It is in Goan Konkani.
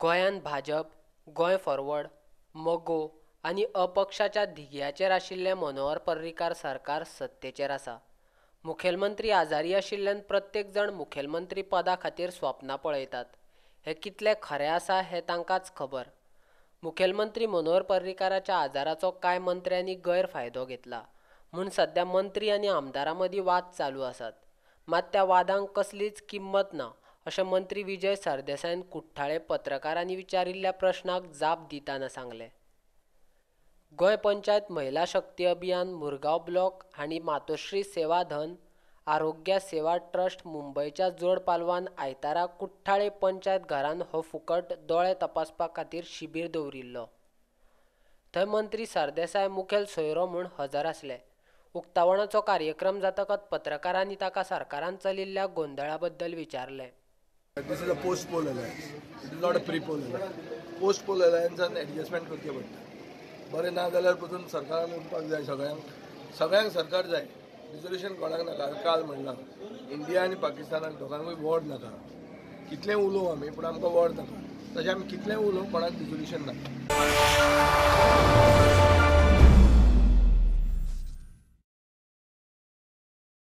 गोंयांत भाजप, गोंय फॉरवर्ड, मगो आनी अपक्षाच्या धिगयाचेर आशिल्लें मनोहर पर्रीकार सरकार सत्तेचेर आसा. मुखेलमंत्री आजारी आशिल्ल्यान प्रत्येक जाण मुखेलमंत्री पदा खातीर स्वप्नां पळयतात. हें कितलें खरें आसा हें तांकांच खबर. मुखेलमंत्री मनोहर पर्रीकाराच्या आजाराचो कांय मंत्र्यांनी गैरफायदो घेतला म्हूण सद्या मंत्री आनी आमदारां मदीं वाद चालू आसात. मात त्या वादांक कसलीच किंमत ना अशें मंत्री विजय सरदेसायान कुठ्ठाळे पत्रकारांनी विचारिल्ल्या प्रश्नाक जाप दितना सांगलें. गोंय पंचायत महिला शक्ती अभियान मुरगांव ब्लॉक हांणी मातोश्री सेवा धन आरोग्य सेवा ट्रस्ट मुंबयच्या जोड पालवान आयतारा कुठ्ठाळे पंचायत घरान हो फुकट दोळे तपासपा खातीर शिबीर दवरिल्लो. थंय मंत्री सरदेसाय मुखेल सोयरो म्हूण हजर आसले. उक्तावणाचो कार्यक्रम जातकच पत्रकारांनी ताका सरकारान चलिल्ल्या गोंदळा बद्दल विचारलें. This is a post poll alliance, it is not a pre poll alliance. Post poll अलायन्सान adjustment करचें पडटा. बरें ना जाल्यार पसून सरकारान उरपाक जाय. सगळ्यांक सगळ्यांक सरकार जाय. रिजोल्युशन कोणाक नाका. काल म्हणलां इंडिया आनी पाकिस्तानाक दोगांकूय वॉर नाका. कितलें उलोवं आमी पूण आमकां वॉर नाका. तशें आमी कितलें उलोवं कोणाक रिजोल्युशन नाका.